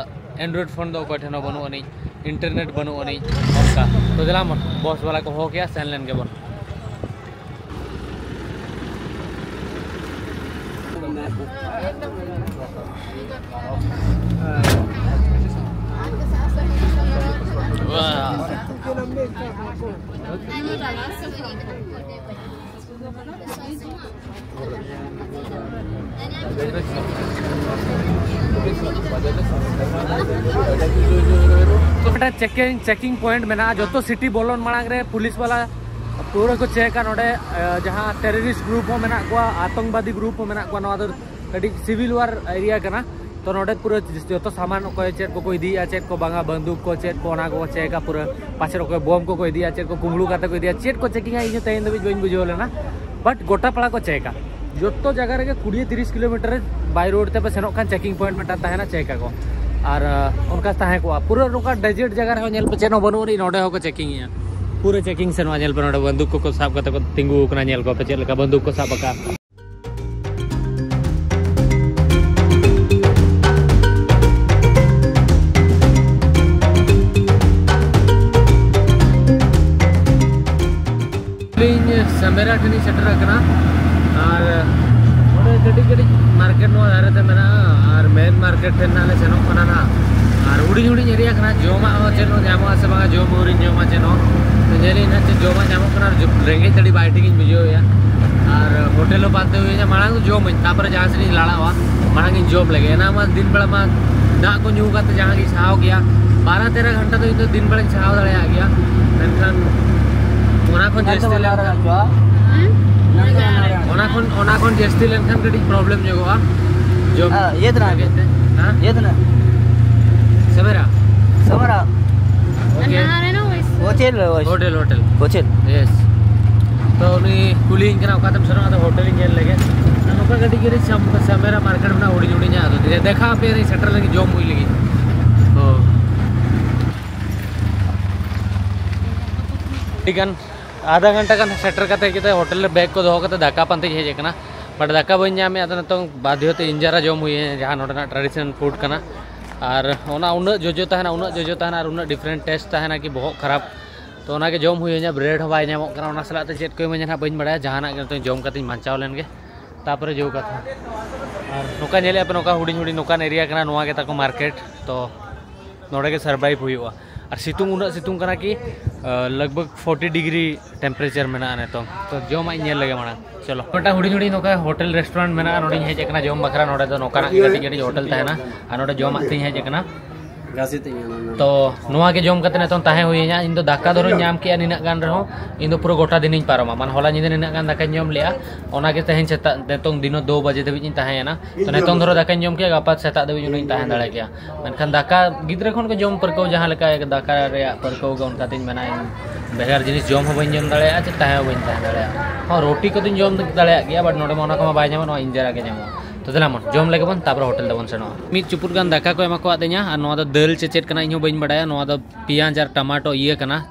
ᱮᱱᱰᱨᱚᱭᱮᱰ ᱯᱷᱳᱱ ᱫᱚ ᱚᱠᱚᱭ ᱴᱷᱮᱱ ᱦᱚᱸ ᱵᱟᱹᱱᱩᱜ ᱟᱹᱱᱤᱡ᱾ ᱤᱱᱴᱟᱨᱱᱮᱴ ᱵᱟᱹᱱᱩᱜ ᱟᱹᱱᱤᱡ ᱚᱱᱠᱟ᱾ ᱛᱚ ᱫᱮᱞᱟ ᱢᱟ, ᱵᱚᱥ ᱵᱟᱞᱟ ᱠᱚ ᱦᱚᱦᱚ ᱠᱮᱜᱼᱟ, ᱥᱮᱱ ᱞᱮᱱ ᱜᱮᱵᱚᱱ᱾ ᱢᱤᱫᱴᱟᱝ ᱪᱮᱠᱤᱝ, ᱪᱮᱠᱤᱝ ᱯᱚᱭᱮᱱᱴ ᱢᱮᱱᱟᱜᱼᱟ᱾ ᱡᱚᱛᱚ ᱥᱤᱴᱤ ᱵᱚᱞᱚᱱ ᱢᱟᱲᱟᱝ ᱨᱮ ᱯᱩᱞᱤᱥ ᱵᱟᱞᱟ ᱯᱩᱨᱟᱹ ᱠᱚ ᱪᱮᱠᱟ᱾ ᱱᱚᱰᱮ, ᱟᱸ, ᱡᱟᱦᱟᱸ ᱴᱮᱨᱚᱨᱤᱥᱴ ᱜᱨᱩᱯ ᱦᱚᱸ ᱢᱮᱱᱟᱜ ᱠᱚᱣᱟ, ᱟᱛᱚᱝᱠᱵᱟᱫᱤ ᱜᱨᱩᱯ ᱦᱚᱸ ᱢᱮᱱᱟᱜ ᱠᱚᱣᱟ, ᱱᱚᱣᱟ ᱫᱚ ᱠᱟᱹᱴᱤᱡ ᱥᱤᱵᱤᱞ ᱣᱟᱨ ᱮᱨᱤᱭᱟ ᱠᱟᱱᱟ᱾ ᱛᱚ ᱱᱚᱰᱮ ᱯᱩᱨᱟᱹ ᱡᱚᱛᱚ ᱥᱟᱢᱟᱱ, ᱚᱠᱚᱭ ᱪᱮᱫ ᱠᱚᱠᱚ ᱤᱫᱤᱭᱮᱫᱼᱟ, ᱪᱮᱫ ᱠᱚ ᱵᱟᱝᱟ, ᱵᱟᱱᱫᱩᱠ ᱠᱚ, ᱪᱮᱫ ᱠᱚ, ᱚᱱᱟ ᱠᱚᱠᱚ ᱪᱮᱠᱟ᱾ ᱯᱩᱨᱟᱹ ᱯᱟᱪᱷᱮ ᱚᱠᱚᱭ ᱵᱚᱢ ᱠᱚᱠᱚ ᱤᱫᱤᱭᱟ, ᱪᱮᱫ ᱠᱚ ᱠᱩᱢᱵᱽᱲᱩ ᱠᱟᱛᱮ ᱠᱚ ᱤᱫᱤᱭᱟ, ᱪᱮᱫ ᱠᱚ ᱪᱮᱠᱤᱝᱟ, ᱤᱧ ᱦᱚᱸ ᱛᱮᱦᱮᱧ ᱫᱷᱟᱹᱵᱤᱡ ᱵᱟᱹᱧ ᱵᱩᱡᱷᱟᱹᱣ ᱞᱮᱱᱟ᱾ ᱵᱟᱴ ᱜᱚᱴᱟ ᱯᱟᱲᱟ ᱠᱚ ᱪᱮᱠᱟ᱾ ᱡᱚᱛᱚ ᱡᱟᱭᱜᱟ ᱨᱮᱜᱮ ᱠᱩᱲᱤ ᱛᱤᱨᱤᱥ ᱠᱤᱞᱳᱢᱤᱴᱟᱨ ᱵᱟᱭ ᱨᱳᱰ ᱛᱮᱯᱮ ᱥᱮᱱᱚᱜ ᱠᱷᱟᱱ ᱪᱮᱠᱤᱝ ᱯᱚᱭᱮᱱᱴ ᱢᱤᱫᱴᱟᱝ ᱛᱟᱦᱮᱱᱟ, ᱪᱮᱠ ᱟᱠᱚ᱾ ᱟᱨ, ᱟᱸ, ᱚᱱᱠᱟ ᱛᱟᱦᱮᱸ ᱠᱚᱜᱼᱟ᱾ ᱯᱩᱨᱟᱹ ᱱᱚᱝᱠᱟ ᱰᱮᱡᱟᱨᱴ ᱡᱟᱭᱜᱟ ᱨᱮᱦᱚᱸ ᱧᱮᱞ ᱯᱮ, ᱪᱮᱫ ᱦᱚᱸ ᱵᱟᱹᱱᱩᱜ ᱟᱹᱱᱤᱡ, ᱱᱚᱰᱮ ᱦᱚᱸᱠᱚ ᱪᱮᱠᱤᱝ ᱮᱜᱼᱟ᱾ ᱯᱩᱨᱟᱹ ᱪᱮᱠᱤᱝ ᱥᱮᱱᱚᱜᱼᱟ᱾ ᱧᱮᱞ ᱯᱮ, ᱱᱚᱰᱮ ᱵᱟᱱᱫᱩᱠ ᱠᱚᱠᱚ ᱥᱟᱵ ᱠᱟᱛᱮ ᱠᱚ ᱛᱤᱸᱜᱩ ᱟᱠᱟᱱᱟ᱾ ᱧᱮᱞ ᱠᱚᱯᱮ ᱪᱮᱫ ᱞᱮᱠᱟ ᱵᱟᱱᱫᱩᱠ ᱠᱚ ᱥᱟᱵ ᱟᱠᱟᱫ᱾ ᱟᱹᱞᱤᱧ ᱥᱟᱢᱮᱨᱟ ᱴᱷᱮᱱ ᱞᱤᱧ ᱥᱮᱴᱮᱨ ᱟᱠᱟᱱᱟ᱾ ᱟᱨ ᱚᱸᱰᱮ ᱠᱟᱹᱴᱤᱡ ᱠᱟᱹᱴᱤᱡ ᱢᱟᱨᱠᱮᱴ ᱱᱚᱣᱟ ᱫᱷᱟᱨᱮ ᱛᱮ ᱢᱮᱱᱟᱜᱼᱟ᱾ ᱟᱨ ᱢᱮᱱ ᱢᱟᱨᱠᱮᱴ ᱴᱷᱮᱱ ᱱᱟᱜ ᱞᱮ ᱥᱮᱱᱚᱜ ᱠᱟᱱᱟ ᱱᱟᱜ᱾ ᱟᱨ ᱦᱩᱰᱤᱧ ᱦᱩᱰᱤᱧ ᱮᱨᱤᱭᱟ ᱠᱟᱱᱟ, ᱡᱚᱢᱟᱜ ᱦᱚᱸ ᱪᱮᱫ ᱦᱚᱸ ᱧᱟᱢᱚᱜᱼᱟ ᱥᱮ ᱵᱟᱝᱟ, ᱡᱚᱢ ᱟᱹᱣᱨᱤᱧ ᱡᱚᱢᱟ ᱪᱮᱫ ᱦᱚᱸ᱾ ᱛᱚ ᱧᱮᱞ ᱤᱧ ᱱᱟᱜ ᱪᱮᱫ ᱡᱚᱢᱟᱜ ᱧᱟᱢᱚᱜ ᱠᱟᱱᱟ᱾ ᱟᱨ ᱡᱚ-, ᱨᱮᱸᱜᱮᱡ ᱛᱮ ᱟᱹᱰᱤ ᱵᱟᱭ ᱴᱷᱤᱠ ᱤᱧ ᱵᱩᱡᱷᱟᱹᱣᱮᱫᱼᱟ᱾ ᱟᱨ ᱦᱳᱴᱮᱞ ᱦᱚᱸ ᱯᱟᱱᱛᱮ ᱦᱩᱭ ᱤᱧᱟ, ᱢᱟᱲᱟᱝ ᱫᱚ ᱡᱚᱢᱟᱹᱧ, ᱛᱟᱯᱚᱨᱮ ᱡᱟᱦᱟᱸ ᱥᱮᱫ ᱤᱧ ᱞᱟᱲᱟᱜᱼᱟ᱾ ᱢᱟᱲᱟᱝ ᱤᱧ ᱡᱚᱢ ᱞᱮᱜᱮ᱾ ᱮᱱᱟ ᱢᱟ ᱫᱤᱱ ᱵᱮᱲᱟ ᱢᱟ ᱫᱟᱜ ᱠᱚ ᱧᱩ ᱠᱟᱛᱮ ᱡᱟᱦᱟᱸ ᱜᱤᱧ ᱥᱟᱦᱟᱣ ᱜᱮᱭᱟ, ᱵᱟᱨᱚ ᱛᱮᱨᱚ ᱜᱷᱚᱱᱴᱟ ᱫᱚ ᱤᱧ ᱫᱚ ᱫᱤᱱ ᱵᱮᱲᱟᱧ ᱥᱟᱦᱟᱣ ᱫᱟᱲᱮᱭᱟᱜ ᱜᱮᱭᱟ᱾ ᱢᱮᱱᱠᱷᱟᱱ ᱚᱱᱟ ᱠᱷᱚᱱ ᱡᱟᱹᱥᱛᱤ ᱞᱮᱱᱠᱷᱟᱱ, ᱚᱱᱟ ᱠᱷᱚᱱ, ᱚᱱᱟ ᱠᱷᱚᱱ ᱡᱟᱹᱥᱛᱤ ᱞᱮᱱᱠᱷᱟᱱ ᱠᱟᱹᱴᱤᱡ ᱯᱨᱚᱵᱞᱮᱢ ᱧᱚᱜᱚᱜᱼᱟ ᱡᱚᱢ ᱦᱮᱸ, ᱤᱭᱟᱹ ᱛᱮᱱᱟᱜ ᱞᱟᱹᱜᱤᱫ ᱛᱮ᱾ ᱦᱮᱸ? ᱤᱭᱟᱹ ᱛᱮᱱᱟᱜ᱾ ᱥᱟᱢᱮᱨᱟ? ᱥᱟᱢᱮᱨᱟ᱾ ᱳᱠᱮ᱾ ᱦᱳᱴᱮᱞ ᱨᱮ boss. Hotel, hotel. Hotel? Yes. ᱛᱚ ᱩᱱᱤ ᱠᱩᱞᱤᱭᱤᱧ ᱠᱟᱱᱟ, "ᱚᱠᱟᱛᱮᱢ ᱥᱮᱱᱚᱜᱼᱟ?" ᱟᱫᱚ ᱦᱳᱴᱮᱞ ᱤᱧ ᱧᱮᱞ ᱞᱮᱜᱮ᱾ ᱱᱚᱝᱠᱟ ᱠᱟᱹᱴᱤᱡ ᱠᱟᱹᱴᱤᱡ ᱥᱟᱢ-, ᱥᱟᱢᱮᱨᱟ ᱢᱟᱨᱠᱮᱴ ᱢᱮᱱᱟᱜᱼᱟ ᱦᱩᱰᱤᱧ ᱦᱩᱰᱤᱧᱟᱜ, ᱟᱫᱚ ᱫᱮ-, ᱫᱮᱠᱷᱟᱣ ᱟᱯᱮ ᱨᱮᱧ ᱥᱮᱴᱮᱨ ᱞᱟᱹᱜᱤᱫ ᱡᱚᱢ ᱦᱩᱭ ᱞᱟᱹᱜᱤᱫ᱾ ᱛᱚ ᱟᱹᱰᱤ ᱜᱟᱱ, ᱟᱫᱷᱟ ᱜᱷᱚᱱᱴᱟ ᱜᱟᱱ ᱥᱮᱴᱮᱨ ᱠᱟᱛᱮ ᱦᱮᱡ ᱠᱟᱛᱮ ᱦᱳᱴᱮᱞ ᱨᱮ ᱵᱮᱜᱽ ᱠᱚ ᱫᱚᱦᱚ ᱠᱟᱛᱮ ᱫᱟᱠᱟ ᱯᱟᱱᱛᱮᱧ ᱦᱮᱡ ᱟᱠᱟᱱᱟ᱾ But ᱫᱟᱠᱟ ᱵᱟᱹᱧ ᱧᱟᱢᱮᱫᱼᱟ, ᱟᱫᱚ ᱱᱤᱛᱚᱝ ᱵᱟᱫᱽᱫᱷᱚ ᱛᱮ ᱤᱧᱡᱟᱨᱟ ᱡᱚᱢ ᱦᱩᱭ, ᱡᱟᱦᱟᱸ ᱱᱚᱰᱮᱱᱟᱜ traditional food ᱠᱟᱱᱟ᱾ ᱟᱨ ᱚᱱᱟ ᱩᱱᱟᱹᱜ ᱡᱚᱡᱚ ᱛᱟᱦᱮᱱᱟ, ᱩᱱᱟᱹᱜ ᱡᱚᱡᱚ ᱛᱟᱦᱮᱱᱟ ᱟᱨ ᱩᱱᱟᱹᱜ ᱰᱤᱯᱷᱟᱨᱮᱱᱴ ᱴᱮᱥᱴ ᱛᱟᱦᱮᱱᱟ ᱠᱤ ᱵᱚᱦᱚᱜ ᱠᱷᱟᱨᱟᱯ᱾ ᱛᱚ ᱚᱱᱟᱜᱮ ᱡᱚᱢ ᱦᱩᱭᱟᱹᱧᱟ, ᱵᱨᱮᱰ ᱦᱚᱸ ᱵᱟᱭ ᱧᱟᱢᱚᱜ ᱠᱟᱱᱟ, ᱚᱱᱟ ᱥᱟᱞᱟᱜ ᱛᱮ ᱪᱮᱫ ᱠᱚ ᱤᱢᱟᱹᱧᱟ ᱱᱟᱦᱟᱜ ᱵᱟᱹᱧ ᱵᱟᱲᱟᱭᱟ, ᱡᱟᱦᱟᱱᱟᱜ ᱜᱮ ᱱᱤᱛᱚᱝ ᱡᱚᱢ ᱠᱟᱛᱮᱧ ᱵᱟᱧᱪᱟᱣ ᱞᱮᱱ ᱜᱮ, ᱛᱟᱯᱚᱨᱮ ᱡᱚᱢ ᱠᱟᱛᱷᱟ᱾ ᱟᱨ ᱱᱚᱝᱠᱟ ᱧᱮᱞᱮᱫᱼᱟ ᱯᱮ, ᱱᱚᱝᱠᱟ ᱦᱩᱰᱤᱧ ᱦᱩᱰᱤᱧ ᱱᱚᱝᱠᱟᱱ ᱮᱨᱤᱭᱟ ᱠᱟᱱᱟ, ᱱᱚᱣᱟ ᱜᱮ ᱛᱟᱠᱚ ᱢᱟᱨᱠᱮᱴ᱾ ᱛᱚ ᱱᱚᱰᱮ ᱜᱮ ᱥᱟᱨᱵᱷᱟᱭᱤᱵᱷ ᱦᱩᱭᱩᱜᱼᱟ᱾ ᱟᱨ ᱥᱤᱛᱩᱝ ᱩᱱᱟᱹᱜ ᱥᱤᱛᱩᱝ ᱠᱟᱱᱟ ᱠᱤ, ᱞᱟᱜᱽ ᱵᱷᱟᱜᱽ ᱯᱷᱳᱨᱴᱤ ᱰᱤᱜᱽᱨᱤ ᱴᱮᱢᱯᱟᱨᱮᱪᱟᱨ ᱢᱮᱱᱟᱜᱼᱟ ᱱᱤᱛᱚᱝ᱾ ᱛᱚ ᱡᱚᱢᱟᱜ ᱤᱧ ᱧᱮᱞ ᱞᱮᱜᱮ ᱢᱟᱲᱟᱝ᱾ ᱪᱚᱞᱚ, ᱢᱤᱫᱴᱟᱝ ᱦᱩᱰᱤᱧ ᱦᱩᱰᱤᱧ ᱱᱚᱝᱠᱟ ᱦᱳᱴᱮᱞ ᱨᱮᱥᱴᱩᱨᱮᱱᱴ ᱢᱮᱱᱟᱜᱼᱟ, ᱱᱚᱰᱮᱧ ᱦᱮᱡ ᱟᱠᱟᱱᱟ ᱡᱚᱢ ᱵᱟᱠᱷᱨᱟ᱾ ᱱᱚᱰᱮ ᱫᱚ ᱱᱚᱝᱠᱟᱱᱟᱜ ᱜᱮ ᱠᱟᱹᱴᱤᱡ ᱠᱟᱹᱴᱤᱡ ᱦᱳᱴᱮᱞ ᱛᱟᱦᱮᱱᱟ, ᱟᱨ ᱱᱚᱰᱮ ᱡᱚᱢᱟᱜ ᱛᱮᱧ ᱦᱮᱡ ᱟᱠᱟᱱᱟ᱾ ᱛᱚ ᱱᱚᱣᱟ ᱜᱮ ᱡᱚᱢ ᱠᱟᱛᱮ ᱱᱤᱛᱚᱝ ᱛᱟᱦᱮᱸ ᱦᱩᱭᱟᱹᱧᱟ᱾ ᱤᱧ ᱫᱚ ᱫᱟᱠᱟ ᱫᱷᱚᱨᱚᱧ ᱧᱟᱢ ᱠᱮᱜᱼᱟ ᱱᱤᱱᱟᱹᱜ ᱜᱟᱱ ᱨᱮᱦᱚᱸ, ᱤᱧ ᱫᱚ ᱯᱩᱨᱟᱹ ᱜᱚᱴᱟ ᱫᱤᱱᱤᱧ ᱯᱟᱨᱚᱢᱟ᱾ ᱢᱟᱱᱮ ᱦᱚᱞᱟ ᱧᱤᱫᱟᱹ ᱱᱤᱱᱟᱹᱜ ᱜᱟᱱ ᱫᱟᱠᱟᱧ ᱡᱚᱢ ᱞᱮᱜᱼᱟ, ᱚᱱᱟ ᱜᱮ ᱛᱮᱦᱮᱧ ᱥᱮᱛᱟᱜ ᱱᱤᱛᱚᱝ ᱫᱤᱱᱚ ᱫᱩ ᱵᱟᱡᱮ ᱫᱷᱟᱹᱵᱤᱡ ᱤᱧ ᱛᱟᱦᱮᱸᱭᱮᱱᱟ᱾ ᱛᱚ ᱱᱤᱛᱚᱝ ᱫᱷᱚᱨᱚ ᱫᱟᱠᱟᱧ ᱡᱚᱢ ᱠᱮᱜᱼᱟ, ᱜᱟᱯᱟ ᱥᱮᱛᱟᱜ ᱫᱷᱟᱹᱵᱤᱡ ᱩᱱᱟᱹᱜ ᱤᱧ ᱛᱟᱦᱮᱸ ᱫᱟᱲᱮ ᱠᱮᱭᱟ᱾ ᱢᱮᱱᱠᱷᱟᱱ ᱫᱟᱠᱟ ᱜᱤᱫᱽᱨᱟᱹ ᱠᱷᱚᱱ ᱜᱮ ᱡᱚᱢ ᱯᱟᱹᱨᱠᱟᱹᱣ, ᱡᱟᱦᱟᱸ ᱞᱮᱠᱟ ᱫᱟᱠᱟ ᱨᱮᱭᱟᱜ ᱯᱟᱹᱨᱠᱟᱹᱣ ᱜᱮ ᱚᱱᱠᱟ ᱛᱤᱧ ᱢᱮᱱᱟ᱾ ᱤᱧ ᱵᱷᱮᱜᱟᱨ ᱡᱤᱱᱤᱥ ᱡᱚᱢ ᱦᱚᱸ ᱵᱟᱹᱧ ᱡᱚᱢ ᱫᱟᱲᱮᱭᱟᱜᱼᱟ, ᱪᱮ ᱛᱟᱦᱮᱸ ᱦᱚᱸ ᱵᱟᱹᱧ ᱛᱟᱦᱮᱸ ᱫᱟᱲᱮᱭᱟᱜᱼᱟ᱾ ᱦᱚᱸ, ᱨᱩᱴᱤ ᱠᱚᱫᱚᱧ ᱡᱚᱢ ᱫᱟᱲᱮᱭᱟᱜ ᱜᱮᱭᱟ, but ᱱᱚᱰᱮ ᱢᱟ ᱚᱱᱟ ᱠᱚᱢᱟ ᱵᱟᱭ ᱧᱟᱢᱚᱜ, ᱱᱚᱣᱟ ᱤᱧᱡᱮᱨᱟ ᱜᱮ ᱧᱟᱢᱚᱜᱼᱟ᱾ ᱛᱚ ᱫᱮᱞᱟ ᱵᱚᱱ ᱡᱚᱢ ᱞᱮᱜᱮ ᱵᱚᱱ, ᱛᱟᱯᱚᱨᱮ ᱦᱳᱴᱮᱞ ᱫᱚᱵᱚᱱ ᱥᱮᱱᱚᱜᱼᱟ᱾ ᱢᱤᱫ ᱪᱩᱯᱩᱫ ᱜᱟᱱ ᱫᱟᱠᱟ ᱠᱚ ᱮᱢᱟ ᱠᱟᱫᱤᱧᱟ, ᱟᱨ ᱱᱚᱣᱟ ᱫᱚ ᱫᱟᱹᱞ ᱪᱮ ᱪᱮᱫ ᱠᱟᱱᱟ ᱤᱧ ᱦᱚᱸ ᱵᱟᱹᱧ ᱵᱟᱲᱟᱭᱟ᱾ ᱱᱚᱣᱟ ᱫᱚ ᱯᱮᱸᱭᱟᱡᱽ ᱟᱨ ᱴᱟᱢᱟᱴᱳ ᱤᱭᱟᱹ ᱠᱟᱱᱟ,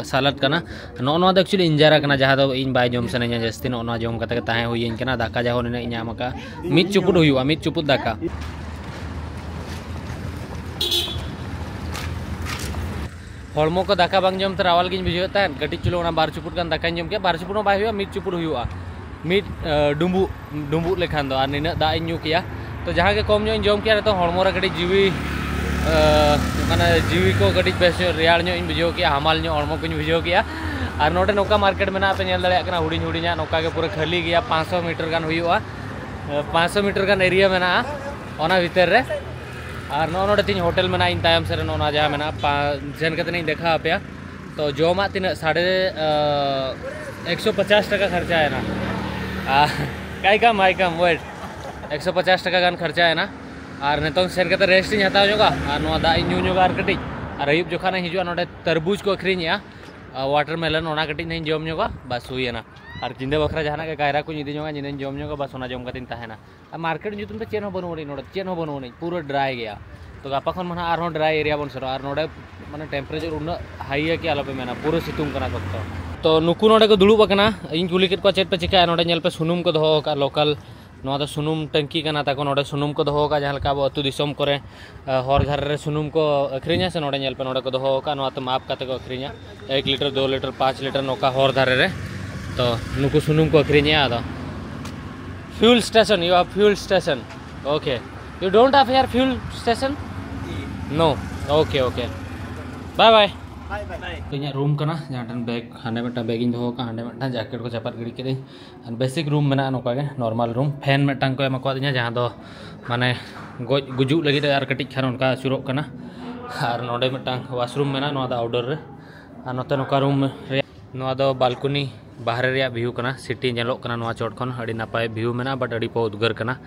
ᱥᱟᱞᱟᱰ ᱠᱟᱱᱟ᱾ ᱱᱚᱜᱼᱚ ᱱᱚᱣᱟ ᱫᱚ actually ᱤᱧᱡᱮᱨᱟ ᱠᱟᱱᱟ, ᱡᱟᱦᱟᱸ ᱫᱚ ᱤᱧ ᱵᱟᱭ ᱡᱚᱢ ᱥᱟᱱᱟᱧᱟ ᱡᱟᱹᱥᱛᱤ᱾ ᱱᱚᱜᱼᱚ ᱱᱚᱣᱟ ᱡᱚᱢ ᱠᱟᱛᱮ ᱜᱮ ᱛᱟᱦᱮᱸ ᱦᱩᱭᱟᱹᱧ ᱠᱟᱱᱟ᱾ ᱫᱟᱠᱟ ᱡᱟᱦᱟᱸ ᱱᱤᱱᱟᱹᱜ ᱤᱧ ᱧᱟᱢ ᱟᱠᱟᱫᱼᱟ, ᱢᱤᱫ ᱪᱩᱯᱩᱫ ᱦᱩᱭᱩᱜᱼᱟ, ᱢᱤᱫ ᱪᱩᱯᱩᱫ ᱫᱟᱠᱟ᱾ ᱦᱚᱲᱢᱚ ᱠᱚ ᱫᱟᱠᱟ ᱵᱟᱝ ᱡᱚᱢ ᱛᱮ ᱨᱟᱣᱟᱞ ᱜᱤᱧ ᱵᱩᱡᱷᱟᱹᱣᱮᱫ ᱛᱟᱦᱮᱸᱫ᱾ ᱠᱟᱹᱴᱤᱡ ᱪᱩᱞᱩᱝ ᱚᱱᱟ ᱵᱟᱨ ᱪᱩᱯᱩᱫ ᱜᱟᱱ ᱫᱟᱠᱟᱧ ᱡᱚᱢ ᱠᱮᱫᱟ᱾ ᱵᱟᱨ ᱪᱩᱯᱩᱫ ᱦᱚᱸ ᱵᱟᱭ ᱦᱩᱭᱩᱜᱼᱟ, ᱢᱤᱫ ᱪᱩᱯᱩᱫ ᱦᱩᱭᱩᱜᱼᱟ, ᱢᱤᱫ ᱰᱩᱸᱵᱩᱜ, ᱰᱩᱸᱵᱩᱜ ᱞᱮᱠᱷᱟᱱ ᱫᱚ᱾ ᱟᱨ ᱱᱤᱱᱟᱹᱜ ᱫᱟᱜ ᱤᱧ ᱧᱩ ᱠᱮᱭᱟ᱾ ᱛᱚ ᱡᱟᱦᱟᱸ ᱜᱮ ᱠᱚᱢ ᱧᱚᱜ ᱤᱧ ᱡᱚᱢ ᱠᱮᱭᱟ, ᱱᱤᱛᱚᱝ ᱦᱚᱲᱢᱚ ᱨᱮ ᱠᱟᱹᱴᱤᱡ ᱡᱤᱣᱤ, ᱢᱟᱱᱮ ᱡᱤᱣᱤ ᱠᱚ ᱠᱟᱹᱴᱤᱡ ᱵᱮᱥ ᱧᱚᱜ, ᱨᱮᱭᱟᱲ ᱧᱚᱜ ᱤᱧ ᱵᱩᱡᱷᱟᱹᱣ ᱠᱮᱭᱟ, ᱦᱟᱢᱟᱞ ᱧᱚᱜ ᱦᱚᱲᱢᱚ ᱠᱚᱧ ᱵᱩᱡᱷᱟᱹᱣ ᱠᱮᱭᱟ᱾ ᱟᱨ ᱱᱚᱰᱮ ᱱᱚᱝᱠᱟ ᱢᱟᱨᱠᱮᱴ ᱢᱮᱱᱟᱜᱼᱟ, ᱯᱮ ᱧᱮᱞ ᱫᱟᱲᱮᱭᱟᱜ ᱠᱟᱱᱟ, ᱦᱩᱰᱤᱧ ᱦᱩᱰᱤᱧᱟᱜ ᱱᱚᱝᱠᱟ ᱜᱮ ᱯᱩᱨᱟᱹ ᱠᱷᱟᱹᱞᱤ ᱜᱮᱭᱟ᱾ ᱯᱟᱸᱪᱥᱚ ᱢᱤᱴᱟᱨ ᱜᱟᱱ ᱦᱩᱭᱩᱜᱼᱟ, ᱯᱟᱸᱪᱥᱚ ᱢᱤᱴᱟᱨ ᱜᱟᱱ ᱮᱨᱤᱭᱟ ᱢᱮᱱᱟᱜᱼᱟ ᱚᱱᱟ ᱵᱷᱤᱛᱤᱨ ᱨᱮ᱾ ᱟᱨ ᱱᱚᱜᱼᱚ ᱱᱚᱰᱮ ᱛᱤᱧ ᱦᱳᱴᱮᱞ ᱢᱮᱱᱟᱜᱼᱟ, ᱤᱧ ᱛᱟᱭᱚᱢ ᱥᱮᱫ ᱨᱮ ᱱᱚᱜᱼᱚ ᱱᱚᱣᱟ ᱡᱟᱦᱟᱸ ᱢᱮᱱᱟᱜᱼᱟ, ᱯᱟ-, ᱥᱮᱱ ᱠᱟᱛᱮ ᱤᱧ ᱫᱮᱠᱷᱟᱣ ᱟᱯᱮᱭᱟ᱾ ᱛᱚ ᱡᱚᱢᱟᱜ ᱛᱤᱱᱟᱹᱜ? ᱥᱟᱲᱮ, ᱮᱠᱥᱚ ᱯᱚᱪᱟᱥ ᱴᱟᱠᱟ ᱠᱷᱚᱨᱪᱟᱭᱮᱱᱟ᱾ ᱟᱭ ᱠᱟᱢ, ᱟᱭ ᱠᱟᱢ, ᱳᱭᱮᱴ᱾ ᱮᱠᱥᱚ ᱯᱚᱪᱟᱥ ᱴᱟᱠᱟ ᱜᱟᱱ ᱠᱷᱚᱨᱪᱟᱭᱮᱱᱟ᱾ ᱟᱨ ᱱᱤᱛᱚᱝ ᱥᱮᱱ ᱠᱟᱛᱮ ᱨᱮᱥᱴ ᱤᱧ ᱦᱟᱛᱟᱣ ᱧᱚᱜᱟ, ᱟᱨ ᱱᱚᱣᱟ ᱫᱟᱜ ᱤᱧ ᱧᱩ ᱧᱚᱜᱟ, ᱟᱨ ᱠᱟᱹᱴᱤᱡ, ᱟᱨ ᱟᱹᱭᱩᱵ ᱡᱚᱠᱷᱟᱱ ᱤᱧ ᱦᱤᱡᱩᱜᱼᱟ, ᱱᱚᱰᱮ ᱛᱟᱨᱵᱩᱡᱽ ᱠᱚ ᱟᱹᱠᱷᱨᱤᱧᱮᱜᱼᱟ, ᱟᱨ ᱣᱟᱴᱟᱨᱢᱮᱞᱚᱱ, ᱚᱱᱟ ᱠᱟᱹᱴᱤᱡ ᱤᱧ ᱡᱚᱢ ᱧᱚᱜᱟ, ᱵᱟᱥ ᱦᱩᱭᱮᱱᱟ᱾ ᱟᱨ ᱧᱤᱫᱟᱹ ᱵᱟᱠᱷᱨᱟ ᱡᱟᱦᱟᱱᱟᱜ ᱜᱮ ᱠᱟᱭᱨᱟ ᱠᱚᱧ ᱤᱫᱤ ᱧᱚᱜᱟ, ᱧᱤᱫᱟᱹᱧ ᱡᱚᱢ ᱧᱚᱜᱟ, ᱵᱟᱥ ᱚᱱᱟ ᱡᱚᱢ ᱠᱟᱛᱮᱧ ᱛᱟᱦᱮᱱᱟ᱾ ᱟᱨ ᱢᱟᱨᱠᱮᱴ ᱧᱩᱛᱩᱢ ᱛᱮ ᱪᱮᱫ ᱦᱚᱸ ᱵᱟᱹᱱᱩᱜ ᱟᱹᱱᱤᱡ, ᱱᱚᱰᱮ ᱪᱮᱫ ᱦᱚᱸ ᱵᱟᱹᱱᱩᱜ ᱟᱹᱱᱤᱡ, ᱯᱩᱨᱟᱹ ᱰᱨᱟᱭ ᱜᱮᱭᱟ᱾ ᱛᱚ ᱜᱟᱯᱟ ᱠᱷᱚᱱ ᱢᱟ ᱱᱟᱦᱟᱜ ᱟᱨᱦᱚᱸ ᱰᱨᱟᱭ ᱮᱨᱤᱭᱟ ᱵᱚᱱ ᱥᱮᱱᱚᱜᱼᱟ᱾ ᱟᱨ ᱱᱚᱰᱮ ᱢᱟᱱᱮ ᱴᱮᱢᱯᱟᱨᱮᱪᱟᱨ ᱩᱱᱟᱹᱜ ᱦᱟᱭ ᱜᱮᱭᱟ ᱠᱤ ᱟᱞᱚᱯᱮ ᱢᱮᱱᱟ, ᱯᱩᱨᱟᱹ ᱥᱤᱛᱩᱝ ᱠᱟᱱᱟ ᱥᱚᱠᱛᱚ᱾ ᱛᱚ ᱱᱩᱠᱩ ᱱᱚᱰᱮ ᱠᱚ ᱫᱩᱲᱩᱵ ᱟᱠᱟᱱᱟ, ᱤᱧ ᱠᱩᱞᱤ ᱠᱮᱫ ᱠᱚᱣᱟ ᱪᱮᱫ ᱯᱮ ᱪᱤᱠᱟᱹᱭᱟ᱾ ᱱᱚᱰᱮ ᱧᱮᱞ ᱯᱮ, ᱥᱩᱱᱩᱢ ᱠᱚ ᱫᱚᱦᱚ ᱟᱠᱟᱫᱼᱟ ᱞᱳᱠᱟᱞ᱾ ᱱᱚᱣᱟ ᱫᱚ ᱥᱩᱱᱩᱢ ᱴᱟᱹᱝᱠᱤ ᱠᱟᱱᱟ ᱛᱟᱠᱚ᱾ ᱱᱚᱰᱮ ᱥᱩᱱᱩᱢ ᱠᱚ ᱫᱚᱦᱚ ᱟᱠᱟᱫᱼᱟ, ᱡᱟᱦᱟᱸ ᱞᱮᱠᱟ ᱟᱵᱚ ᱟᱹᱛᱩ ᱫᱤᱥᱚᱢ ᱠᱚᱨᱮ ᱦᱚᱨ ᱫᱷᱟᱨᱮ ᱨᱮ ᱥᱩᱱᱩᱢ ᱠᱚ ᱟᱹᱠᱷᱨᱤᱧᱟ ᱥᱮ, ᱱᱚᱰᱮ ᱧᱮᱞ ᱯᱮ, ᱱᱚᱰᱮ ᱠᱚ ᱫᱚᱦᱚ ᱟᱠᱟᱫᱼᱟ᱾ ᱱᱚᱣᱟ ᱛᱮ ᱢᱟᱯ ᱠᱟᱛᱮ ᱠᱚ ᱟᱹᱠᱷᱨᱤᱧᱟ, ᱮᱠ ᱞᱤᱴᱟᱨ, ᱫᱩ ᱞᱤᱴᱟᱨ, ᱯᱟᱸᱪ ᱞᱤᱴᱟᱨ, ᱱᱚᱝᱠᱟ ᱦᱚᱨ ᱫᱷᱟᱨᱮ ᱨᱮ᱾ ᱛᱚ ᱱᱩᱠᱩ ᱥᱩᱱᱩᱢ ᱠᱚ ᱟᱹᱠᱷᱨᱤᱧᱮᱜᱼᱟ᱾ ᱟᱫᱚ fuel station, you have fuel station. Okay. You don't have here fuel station? No. Okay, okay. Bye bye. ᱛᱚ ᱤᱧᱟᱹᱜ ᱨᱩᱢ ᱠᱟᱱᱟ, ᱡᱟᱦᱟᱸ ᱴᱷᱮᱱ ᱵᱮᱜᱽ, ᱦᱟᱸᱰᱮ ᱢᱤᱫᱴᱟᱝ ᱵᱮᱜᱽ ᱤᱧ ᱫᱚᱦᱚ ᱠᱟᱜᱼᱟ, ᱦᱟᱸᱰᱮ ᱢᱤᱫᱴᱟᱝ ᱡᱮᱠᱮᱴ ᱠᱚ ᱪᱟᱯᱟᱫ ᱜᱤᱰᱤ ᱠᱮᱫᱟᱹᱧ᱾ ᱟᱨ ᱵᱮᱥᱤᱠ ᱨᱩᱢ ᱢᱮᱱᱟᱜᱼᱟ ᱱᱚᱝᱠᱟ ᱜᱮ, ᱱᱚᱨᱢᱟᱞ ᱨᱩᱢ᱾ ᱯᱷᱮᱱ ᱢᱤᱫᱴᱟᱝ ᱠᱚ ᱮᱢ ᱟᱠᱟᱫᱤᱧᱟ, ᱡᱟᱦᱟᱸ ᱫᱚ ᱢᱟᱱᱮ ᱜᱚᱡ ᱜᱩᱡᱩᱜ ᱞᱟᱹᱜᱤᱫ ᱟᱨ ᱠᱟᱹᱴᱤᱡ ᱠᱷᱟᱱ ᱚᱱᱠᱟ ᱟᱹᱪᱩᱨᱚᱜ ᱠᱟᱱᱟ᱾ ᱟᱨ ᱱᱚᱰᱮ ᱢᱤᱫᱴᱟᱝ ᱣᱟᱥᱨᱩᱢ ᱢᱮᱱᱟᱜᱼᱟ, ᱱᱚᱣᱟ ᱫᱚ ᱟᱣᱩᱴᱰᱳᱨ ᱨᱮ᱾ ᱟᱨ ᱱᱚᱛᱮ ᱱᱚᱝᱠᱟ ᱨᱩᱢ ᱨᱮᱭᱟᱜ, ᱱᱚᱣᱟ ᱫᱚ ᱵᱟᱞᱠᱚᱱᱤ, ᱵᱟᱦᱨᱮ ᱨᱮᱭᱟᱜ ᱵᱷᱤᱭᱩ ᱠᱟᱱᱟ᱾ ᱥᱤᱴᱤ ᱧᱮᱞᱚᱜ ᱠᱟᱱᱟ ᱱᱚᱣᱟ ᱪᱚᱴ ᱠᱷᱚᱱ, ᱟᱹᱰᱤ ᱱᱟᱯᱟᱭ ᱵᱷᱤᱭᱩ ᱢᱮᱱᱟᱜᱼᱟ, ᱵᱟᱴ ᱟᱹᱰᱤ ᱯᱚ ᱩᱫᱽᱜᱟᱹᱨ ᱠᱟᱱᱟ᱾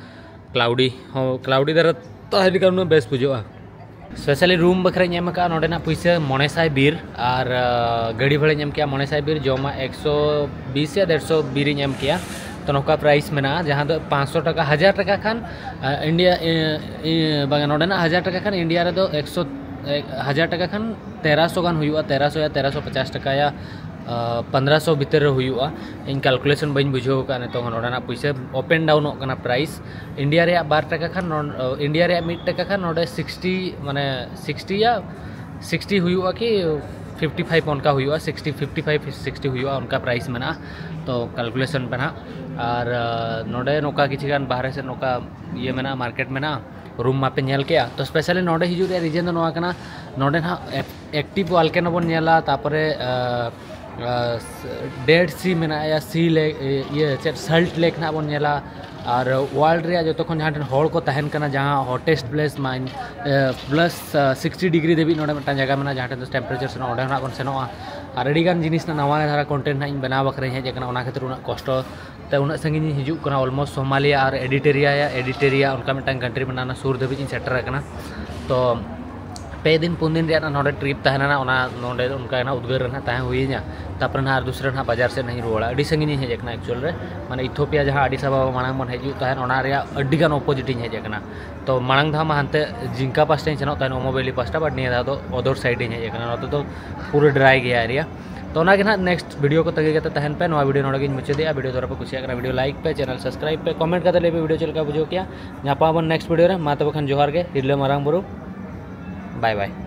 ᱠᱞᱟᱣᱰᱤ ᱦᱚᱸ, ᱠᱞᱟᱣᱰᱤ ᱫᱟᱨᱟ ᱛᱟᱦᱮᱸ ᱞᱮᱠᱷᱟᱱ ᱩᱱᱟᱹᱜ ᱵᱮᱥ ᱵᱩᱡᱷᱟᱹᱜᱼᱟ᱾ ᱥᱯᱮᱥᱟᱞᱤ ᱨᱩᱢ ᱵᱟᱠᱷᱨᱟᱧ ᱮᱢ ᱟᱠᱟᱫᱼᱟ ᱱᱚᱰᱮᱱᱟᱜ ᱯᱩᱭᱥᱟᱹ ᱢᱚᱬᱮ ᱥᱟᱭ ᱵᱤᱨ, ᱟᱨ ᱟᱸ, ᱜᱟᱹᱰᱤ ᱵᱷᱟᱲᱟᱧ ᱮᱢ ᱠᱮᱜᱼᱟ ᱢᱚᱬᱮ ᱥᱟᱭ ᱵᱤᱨ, ᱡᱚᱢᱟᱜ ᱮᱠᱥᱚ ᱵᱤᱥ ᱭᱟ ᱰᱮᱲᱥᱚ ᱵᱤᱨᱤᱧ ᱮᱢ ᱠᱮᱜᱼᱟ᱾ ᱛᱚ ᱱᱚᱝᱠᱟ ᱯᱨᱟᱭᱤᱥ ᱢᱮᱱᱟᱜᱼᱟ, ᱡᱟᱦᱟᱸ ᱫᱚ ᱯᱟᱸᱪᱥᱚ ᱴᱟᱠᱟ, ᱦᱟᱡᱟᱨ ᱴᱟᱠᱟ ᱠᱷᱟᱱ, ᱟᱸ, ᱤᱱᱰᱤᱭᱟ, ᱤ-, ᱤ-, ᱵᱟᱝᱟ, ᱱᱚᱰᱮᱱᱟᱜ ᱦᱟᱡᱟᱨ ᱴᱟᱠᱟ ᱠᱷᱟᱱ ᱤᱱᱰᱤᱭᱟ ᱨᱮᱫᱚ ᱮᱠᱥᱚ, ᱮ, ᱦᱟᱡᱟᱨ ᱴᱟᱠᱟ ᱠᱷᱟᱱ ᱛᱮᱨᱚᱥᱚ ᱜᱟᱱ ᱦᱩᱭᱩᱜᱼᱟ, ᱛᱮᱨᱚᱥᱚ ᱭᱟ ᱛᱮᱨᱚᱥᱚ ᱯᱚᱪᱟᱥ ᱴᱟᱠᱟ ᱭᱟ, ᱟᱸ, ᱯᱚᱱᱫᱽᱨᱚᱥᱚ ᱵᱷᱤᱛᱤᱨ ᱨᱮ ᱦᱩᱭᱩᱜᱼᱟ᱾ ᱤᱧ ᱠᱟᱞᱠᱩᱞᱮᱥᱚᱱ ᱵᱟᱹᱧ ᱵᱩᱡᱷᱟᱹᱣ ᱟᱠᱟᱫᱼᱟ ᱱᱤᱛᱚᱝ ᱦᱚᱸ ᱱᱚᱰᱮᱱᱟᱜ ᱯᱩᱭᱥᱟᱹ ᱟᱯ ᱮᱱᱰ ᱰᱟᱣᱩᱱᱚᱜ ᱠᱟᱱᱟ ᱯᱨᱟᱭᱤᱥ᱾ ᱤᱱᱰᱤᱭᱟ ᱨᱮᱭᱟᱜ ᱵᱟᱨ ᱴᱟᱠᱟ ᱠᱷᱟᱱ ᱱᱚᱰ-, ᱤᱱᱰᱤᱭᱟ ᱨᱮᱭᱟᱜ ᱢᱤᱫ ᱴᱟᱠᱟ ᱠᱷᱟᱱ ᱱᱚᱰᱮ ᱥᱤᱠᱥᱴᱤ, ᱢᱟᱱᱮ ᱥᱤᱠᱥᱴᱤ ᱭᱟ ᱥᱤᱠᱥᱴᱤ ᱦᱩᱭᱩᱜᱼᱟ ᱠᱤ ᱯᱷᱤᱯᱴᱤ ᱯᱷᱟᱭᱤᱵᱷ ᱚᱱᱠᱟ ᱦᱩᱭᱩᱜᱼᱟ, ᱥᱤᱠᱥᱴᱤ, ᱯᱷᱤᱯᱴᱤ ᱯᱷᱟᱭᱤᱵᱷ, ᱥᱤᱠᱥᱴᱤ ᱦᱩᱭᱩᱜᱼᱟ, ᱚᱱᱠᱟ ᱯᱨᱟᱭᱤᱥ ᱢᱮᱱᱟᱜᱼᱟ᱾ ᱛᱚ ᱠᱟᱞᱠᱩᱞᱮᱥᱚᱱ ᱯᱮ ᱱᱟᱦᱟᱜ᱾ ᱟᱨ ᱟᱸ, ᱱᱚᱰᱮ ᱱᱚᱝᱠᱟ ᱠᱤᱪᱷᱩ ᱜᱟᱱ ᱵᱟᱦᱨᱮ ᱥᱮᱫ ᱱᱚᱝᱠᱟ ᱤᱭᱟᱹ ᱢᱮᱱᱟᱜᱼᱟ, ᱢᱟᱨᱠᱮᱴ ᱢᱮᱱᱟᱜᱼᱟ, ᱨᱩᱢ ᱢᱟᱯᱮ ᱧᱮᱞ ᱠᱮᱜᱼᱟ᱾ ᱛᱚ ᱥᱯᱮᱥᱟᱞᱤ ᱱᱚᱰᱮ ᱦᱤᱡᱩᱜ ᱨᱮᱭᱟᱜ ᱨᱤᱡᱮᱱ ᱫᱚ ᱱᱚᱣᱟ ᱠᱟᱱᱟ, ᱱᱚᱰᱮ ᱱᱟᱦᱟᱜ ᱮᱠ-, ᱮᱠᱴᱤᱵᱷ ᱵᱷᱚᱞᱠᱮᱱᱳ ᱵᱚᱱ ᱧᱮᱞᱟ, ᱛᱟᱨᱯᱚᱨᱮ ᱟᱸ, ᱟᱸ, ᱰᱮᱰ ᱥᱤ ᱢᱮᱱᱟᱜᱼᱟ, ᱥᱤ ᱞᱮᱠ, ᱤᱭᱟᱹ ᱪᱮᱫ, ᱥᱟᱞᱴ ᱞᱮᱠ ᱱᱟᱦᱟᱜ ᱵᱚᱱ ᱧᱮᱞᱟ᱾ ᱟᱨ ᱣᱟᱨᱞᱰ ᱨᱮᱭᱟᱜ ᱡᱚᱛᱚ ᱠᱷᱚᱱ ᱡᱟᱦᱟᱸ ᱴᱷᱮᱱ ᱦᱚᱲ ᱠᱚ ᱛᱟᱦᱮᱱ ᱠᱟᱱᱟ, ᱡᱟᱦᱟᱸ ᱦᱚᱴᱮᱥᱴ ᱯᱞᱮᱥ ᱢᱟᱭᱤᱱ, ᱯᱞᱟᱥ ᱥᱤᱠᱥᱴᱤ ᱰᱤᱜᱽᱨᱤ ᱫᱷᱟᱹᱵᱤᱡ ᱱᱚᱰᱮ ᱢᱤᱫᱴᱟᱝ ᱡᱟᱭᱜᱟ ᱢᱮᱱᱟᱜᱼᱟ, ᱡᱟᱦᱟᱸ ᱴᱷᱮᱱ ᱫᱚ ᱴᱮᱢᱯᱟᱨᱮᱪᱟᱨ ᱥᱮᱱᱚᱜᱼᱟ, ᱚᱸᱰᱮ ᱦᱚᱸ ᱱᱟᱦᱟᱜ ᱵᱚᱱ ᱥᱮᱱᱚᱜᱼᱟ᱾ ᱟᱨ ᱟᱹᱰᱤᱜᱟᱱ ᱡᱤᱱᱤᱥ ᱱᱟᱜ ᱱᱟᱣᱟ ᱫᱷᱟᱨᱟ ᱠᱚᱱᱴᱮᱱᱴ ᱱᱟᱦᱟᱜ ᱤᱧ ᱵᱮᱱᱟᱣ ᱵᱟᱠᱷᱨᱟᱧ ᱦᱮᱡ ᱟᱠᱟᱱᱟ, ᱚᱱᱟ ᱠᱷᱟᱹᱛᱤᱨ ᱩᱱᱟᱹᱜ ᱠᱚᱥᱴᱚ ᱛᱮ ᱩᱱᱟᱹᱜ ᱥᱟᱺᱜᱤᱧ ᱤᱧ ᱦᱤᱡᱩᱜ ᱠᱟᱱᱟ᱾ ᱚᱞᱢᱳᱥᱴ ᱥᱳᱢᱟᱞᱤᱭᱟ ᱟᱨ ᱮᱰᱤᱴᱮᱨᱤᱭᱟ, ᱮᱰᱤᱴᱮᱨᱤᱭᱟ ᱚᱱᱠᱟ ᱢᱤᱫᱴᱟᱝ ᱠᱟᱱᱴᱨᱤ ᱢᱮᱱᱟᱜᱼᱟ, ᱚᱱᱟ ᱥᱩᱨ ᱫᱷᱟᱹᱵᱤᱡ ᱤᱧ ᱥᱮᱴᱮᱨ ᱟᱠᱟᱱᱟ᱾ ᱛᱚ ᱯᱮ ᱫᱤᱱ ᱯᱩᱱ ᱫᱤᱱ ᱨᱮᱭᱟᱜ ᱱᱚᱰᱮ ᱴᱨᱤᱯ ᱛᱟᱦᱮᱸ ᱞᱮᱱᱟ, ᱚᱱᱟ ᱱᱚᱰᱮ ᱚᱱᱠᱟ ᱜᱮ ᱱᱟᱜ ᱩᱫᱽᱜᱟᱹᱨ ᱨᱮ ᱱᱟᱜ ᱛᱟᱦᱮᱸ ᱦᱩᱭᱱᱟ᱾ ᱛᱟᱨᱯᱚᱨᱮ ᱱᱟᱜ ᱟᱨ ᱫᱩᱥᱨᱟ ᱱᱟᱜ ᱵᱟᱡᱟᱨ ᱥᱮᱫ ᱱᱟᱜ ᱤᱧ ᱨᱩᱣᱟᱹᱲᱟ᱾ ᱟᱹᱰᱤ ᱥᱟᱺᱜᱤᱧ ᱤᱧ ᱦᱮᱡ ᱟᱠᱟᱱᱟ ᱮᱠᱪᱩᱭᱮᱞ ᱨᱮ, ᱢᱟᱱᱮ ᱤᱛᱷᱳᱯᱤᱭᱟ ᱡᱟᱦᱟᱸ ᱟᱹᱰᱤᱥ ᱟᱵᱟᱵᱟ ᱢᱟᱲᱟᱝ ᱵᱚᱱ ᱦᱤᱡᱩᱜ ᱛᱟᱦᱮᱸᱫ, ᱚᱱᱟ ᱨᱮᱭᱟᱜ ᱟᱹᱰᱤ ᱜᱟᱱ ᱚᱯᱳᱡᱤᱴ ᱤᱧ ᱦᱮᱡ ᱟᱠᱟᱱᱟ᱾ ᱛᱚ ᱢᱟᱲᱟᱝ ᱫᱷᱟᱣ ᱢᱟ ᱦᱟᱱᱛᱮ ᱡᱤᱝᱠᱟ ᱯᱟᱥᱴᱟᱧ ᱥᱮᱱᱚᱜ ᱛᱟᱦᱮᱸᱫ, ᱳᱢᱳᱵᱮᱞᱤ ᱯᱟᱥᱴᱟ, but ᱱᱤᱭᱟᱹ ᱫᱷᱟᱣ ᱫᱚ ᱚᱫᱚᱨ ᱥᱟᱭᱤᱰ ᱤᱧ ᱦᱮᱡ ᱟᱠᱟᱱᱟ᱾ ᱱᱚᱛᱮ ᱫᱚ ᱯᱩᱨᱟᱹ ᱰᱨᱟᱭ ᱜᱮᱭᱟ ᱮᱨᱤᱭᱟ᱾ ᱛᱚ ᱚᱱᱟᱜᱮ ᱱᱟᱦᱟᱜ next video ᱠᱚ ᱛᱟᱺᱜᱤ ᱠᱟᱛᱮ ᱛᱟᱦᱮᱱ ᱯᱮ᱾ ᱱᱚᱣᱟ video ᱱᱚᱰᱮ ᱜᱮᱧ ᱢᱩᱪᱟᱹᱫᱮᱜᱼᱟ᱾ Video ᱫᱷᱟᱨᱟ ᱯᱮ ᱠᱩᱥᱤᱭᱟᱜ ᱠᱟᱱᱟ, video like ᱯᱮ, channel subscribe ᱯᱮ, comment ᱠᱟᱛᱮ ᱞᱟᱹᱭ ᱯᱮ video ᱪᱮᱫ ᱞᱮᱠᱟ ᱵᱩᱡᱷᱟᱹᱣ ᱠᱮᱜᱼᱟ᱾ ᱧᱟᱯᱟᱢ ᱟᱵᱚᱱ next video ᱨᱮ᱾ ᱢᱟ ᱛᱚᱵᱮ ᱠᱷᱟᱱ ᱡᱚᱦᱟᱨ ᱜᱮ, ᱦᱤᱨᱞᱟᱹ ᱢᱟᱨᱟᱝ ᱵᱩᱨᱩ, bye bye᱾